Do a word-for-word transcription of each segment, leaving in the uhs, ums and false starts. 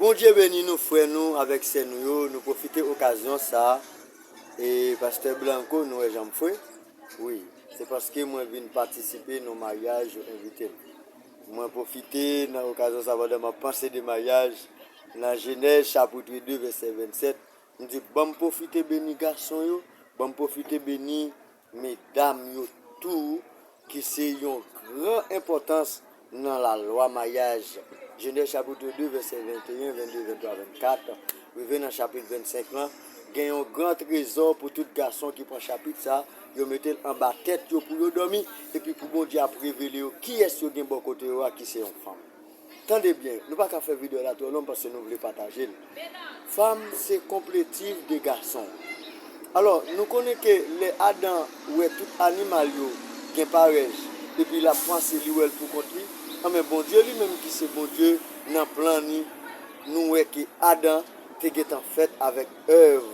Bondye beni nou, frè nou avèk sè nou yo. Nou pwofite okazyon sa a. E pastè Blanco, nou wè jan m fre? Wi, se paske mwen vin patisipe nan maryaj yo envite m. Mwen pwofite nan okazyon sa, pandan m ap panse de maryaj, nan Jenèz chapit de vèsè vennsèt, m di, ban m pwofite beni gason yo, ban m pwofite beni medam yo tou, ki se yon gran enpòtans nan lalwa maryaj. Jenèz chapit de vèsè venteyen, vennde, venntwa, vennkat, rive nan chapit vennsenk lan, gen yon gran trezò pou tout gason ki pran chapit sa, yo mete l anba tèt yo pou yo dòmi, epi pou Bondye ap revele yo kiyès yo gen bò kote yo a ki se yon fanm. Tande byen, nou pa ka fè videyo la twò long paske nou vle pataje l. Fanm se konpletiv de gason. Alò, nou konnen ke lè Adan wè tout animal yo gen parèj, epi l ap panse li wè l pou kont li, anben Bondye li menm ki se Bondye nan plan ni, nou wè ke Adan te gentan fèt avèk Èv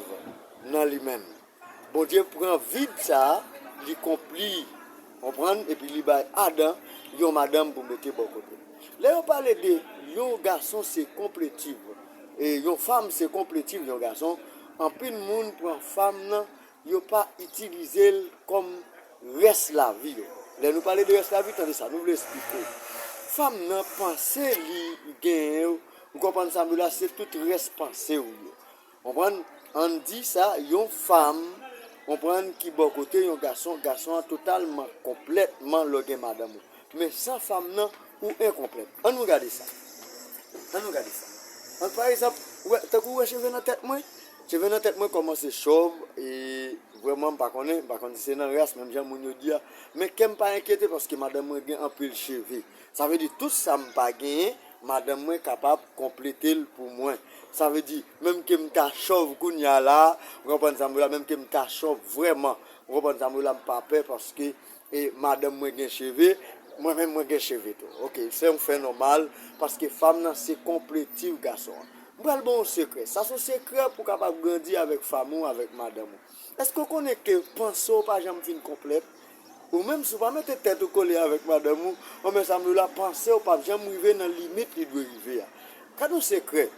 nan li menm. Bondye pran vid sa a, li konpli, konprann, epi li bay Adan yon madanm pou mete bò kote l. Lè yo pale de yon gason se konpletiv, e yon fanm se konpletiv yon gason, anpil moun pran fanm nan, yo pa itilize l kòm rès lavi yo. Lè nou pale de rès lavi, tande sa, nou vle esplike w. Fanm nan panse li genyen, ou konprann sa m di w la, se tout rès panse w yo. Konprann? Ann di sa, yon fanm, konprann, ki bò kote yon gason, gason an totalman, konplètman lè w gen madanm ou. Men san fanm nan, ou enkonplèt. Ann nou gade sa. Ann nou gade sa. Ann, pa egzanp, ou wè, tankou ou wè cheve nan tèt mwen, cheve nan tèt mwen kòmanse chòv, e vrèman, m pa konnen, m pa konn si se nan ras, menm jan moun yo di a. Men kè m pa enkyete paske madanm mwen gen anpil cheve. Sa vle di, tout sa m pa genyen, madanm mwen kapab konplete l pou mwen. Sa vle di, menm ke m ta chòv kounye a la, ou konprann sa m vle la, menm ke m ta chòv vrèman, ou konprann sa m vle la, m pa pè paske, e, madanm mwen gen cheve, mwen menm mwen gen cheve tou. Oke, se yon fè nòmal, paske fanm nan se konpletiv gason an. M pral ba w yon sekrè. Sa se yon sekrè pou w kapab grandi avèk fanm ou, avèk madanm ou. Èske w konnen ke panse w pa janm fin konplèt? Ou menm, si w pa mete tèt ou kole avèk madanm ou, anben sa m vle la, panse w p ap janm rive nan limit li dwe rive a. Gad yon sekrè.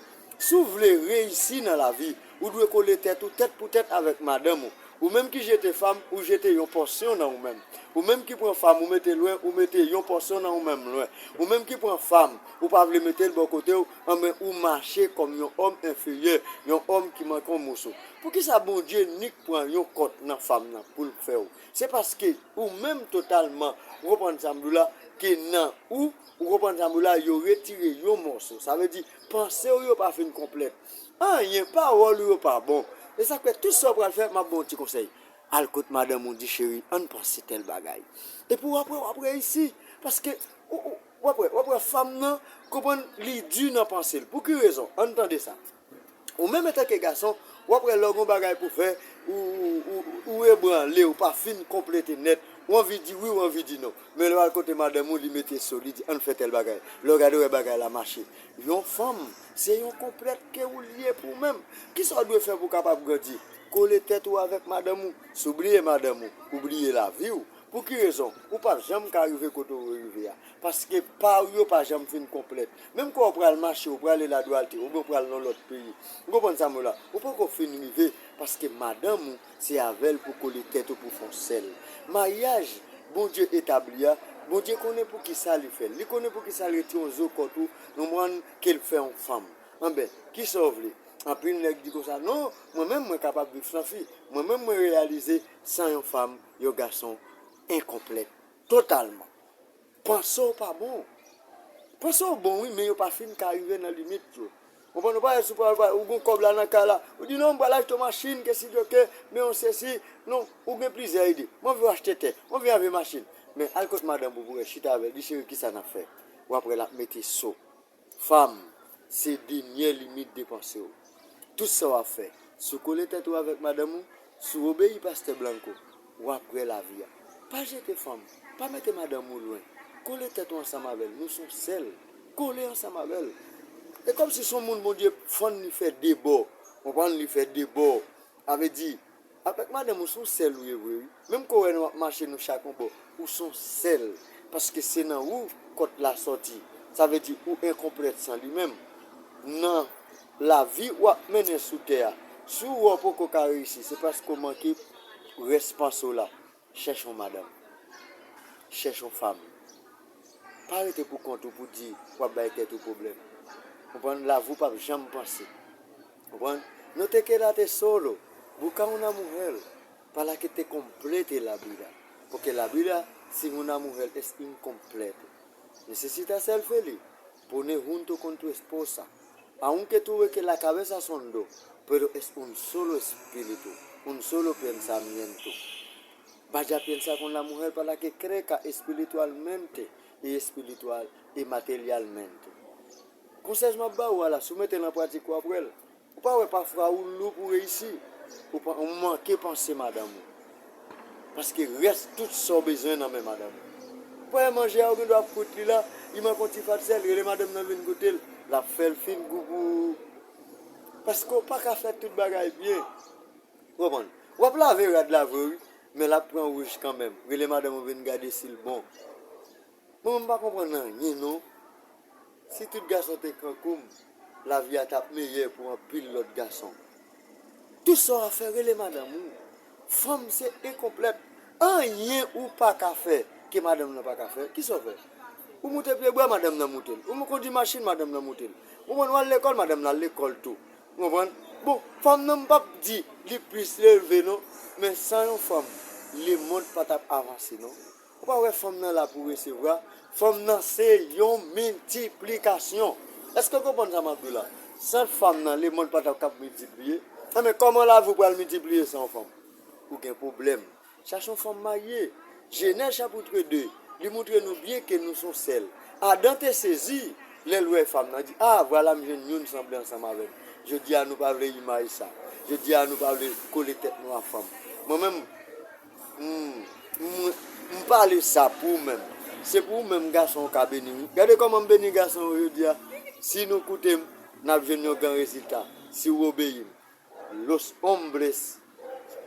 Si w vle reyisi nan lavi, ou dwe kole tèt ou tèt pou tèt avèk madanm ou. Ou menm ki jete fanm, ou jete yon pòsyon nan ou menm. Ou menm ki pran fanm, ou mete lwen, ou mete yon pòsyon nan ou menm lwen. Ou menm ki pran fanm, ou pa vle mete l bò kote w, anben ou mache kòm yon òm enferyè, yon òm ki manke yon moso. Poukisa Bondye nik pran yon kòt nan fanm nan pou l fè w? Se paske ou menm totalman, ou konprann sa m di w la, ke nan ou, ou konprann sa m di w la, yo retire yon mòso. Sa vle di, panse w yo pa fin konplèt. Anyen, pawòl ou yo pa bon. E sa k fè tout sa w pral fè, m ap ba w yon ti konsèy. Al kot madanm ou, di, cheri, ann panse tèl bagay. Epi w ap wè, w ap reyisi. Paske, ou, ou, w ap wè, w ap wè fanm nan, konprann, li di nan panse l. Pou ki rezon? Ann tande sa. Ou menm antanke gason, w ap wè lè w gen yon bagay pou fè, ou, ou, ou, ou ebranle, ou pa fin konplete nèt, ou anvi di wi, ou anvi di non. Men lè w al kote madanm ou, li mete so, li di, ann fè tèl bagay. Lè w gade, w wè bagay la mache. Yon fanm, se yon konplèt ke ou l ye pou ou menm. Kisa w dwe fè pou w kapab grandi? Kole tèt ou avèk madanm ou. Si w bliye madanm ou, ou bliye lavi w. Pou ki rezon? Ou p ap janm ka rive kote w rive a. Paske pa w yo pa janm fin konplèt. Menm kan w pral mache, w prale ladwalte, oubyen w pral nan lòt peyi. Ou konprann sa m di w la? Ou poko fin rive, paske madanm ou, se avè l pou kole tèt ou pou fè yon sèl. Maryaj Bondye etabli a, Bondye konnen poukisa li fè l. Li konnen poukisa l retire yon zo kòt ou, yon mòn ke l fè yon fanm. Anben, kisa w vle? Anpil nèg di konsa, non, mwen menm mwen kapab viv san fi. Mwen menm mwen reyalize san yon fanm, yon gason enkonplèt. Totalman. Panse w pa bon. Panse w bon wi, men yo pa fin ka rive nan limit yo. Konprann ou pa, si w pral, ou gen kòb la nan kay la, ou di non, m pral achte yon machin, ke si Dye ke, men yon sesi, non, ou gen plizyè ide. M anvi w achte tè, m anvi w achte machin. Men al kot madanm ou pou wè, chita avè l, di cheri, kisa n ap fè? W ap wè l ap mete so. Fanm, se dènye limit de panse w. Tout sa w ap fè, si w kole tèt ou avèk madanm ou, si w obeyi pastè Blanco, w ap wè lavi a. Pa jete fanm, pa mete madanm ou lwen. Kole tèt ou ansanm avè l, nou se yon sèl. Kole ansanm avè l. E kòmsi se yon moun Bondye fann li fè de bò. Konprann, li fè de bò. Sa vle di, avèk madanm ou se yon sèl ou ye vre wi. Menm ke w wè nou ap mache nou chak yon bò, ou se yon sèl. Paske se nan ou kòt la sòti. Sa vle di ou enkonplèt san li menm. Nan Lavi w ap mennen sou tè a, si w wè w poko ka reyisi, se paske w manke rès panse w la. Chèche yon madanm. Chèche yon fanm. Pa rete pou kont ou pou di w ap bay tèt ou pwoblèm. Konprann? Lavi w p ap janm panse. Konprann? No te quédate solo, busca una mujer para que te complete la vida, porque la vida sin una mujer es incompleta. Necesita ser feliz, pone junto con tu esposa, aunque tú ves que la cabeza son dos, pero es un solo espíritu, un solo pensamiento. Vaya a pensar con la mujer para que crezca espiritualmente y espiritual y materialmente. Konsèy m ap ba ou a la, si w mete l an pratik, w ap wè l. Ou pa wè pafwa ou lou pou reyisi, ou pa, ou manke panse madanm ou. Paske rès tout sa w bezwen nan men madanm ou. Ou pa wè manje a ou gen dwa ap kout li la, li manke yon ti fad sèl, rele madanm nan vin goute l, l ap fè l fin gou pou ou. Paske w pa ka fè tout bagay byen. Ou konprann? W ap lave rad la vre wi, men l ap pran wouj kanmenm. Rele madanm ou vin gade si l bon. Mwen menm m pa konprann anyen non. Si tout gason te kankou m, lavi a t ap meyè pou anpil lòt gason. Tout sa w ap fè, rele madanm ou. Fanm se enkonplèt. Anyen ou pa ka fè ke madanm nan pa ka fè. Kisa w fè? Ou moute pye bwa, madanm nan moute l. Ou kondui machin, madanm nan moute l. Ou konn w al lekòl, madanm nan al lekòl tou. Ou konprann? Bon, fanm nan m p ap di li plis elve non, men san yon fanm, lemonn pa t ap avanse non. Ou pa wè fanm nan la pou resevwa? Fanm nan se yon miltiplikasyon. Èske w konprann sa m ap di w la? San fanm nan, lemonn pa t ap kab miltipliye. Enben, kòman lavi w pral miltipliye san yon fanm? Ou gen pwoblèm. Chache yon fanm marye. Jenèz chapit de, li montre nou byen ke nou se yon sèl. Adan te sezi lè l wè fanm nan, di, a, vwala m jwenn youn sanble ansanm avè m. Jodi a, nou pa vle imaj sa. Jodi a, nou pa vle kole tèt nou a fanm. Mwen menm, m, m, m pale sa pou ou menm. Se pou ou menm gason ou ka beni, wi. Gade kòman m beni gason yo jodi a. Si nou koute m, n ap jwenn yon gran rezilta. Si w obeyi m. Los hombres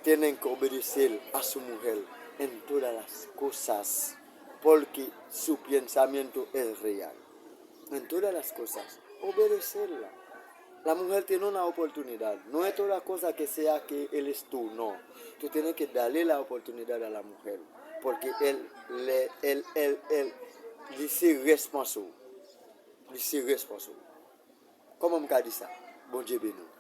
tienen que obedecer a su mujer en todas las cosas, porque su pensamiento es real. En todas las cosas, obedecerla. La mujer tiene una oportunidad. No es toda cosa que sea que él es tú, no. Tú tienes que darle la oportunidad a la mujer, porque él, le, él, él, él, li se rèsponsab. Li se rèsponsab. Kòman m ka di sa? Bondye beni w.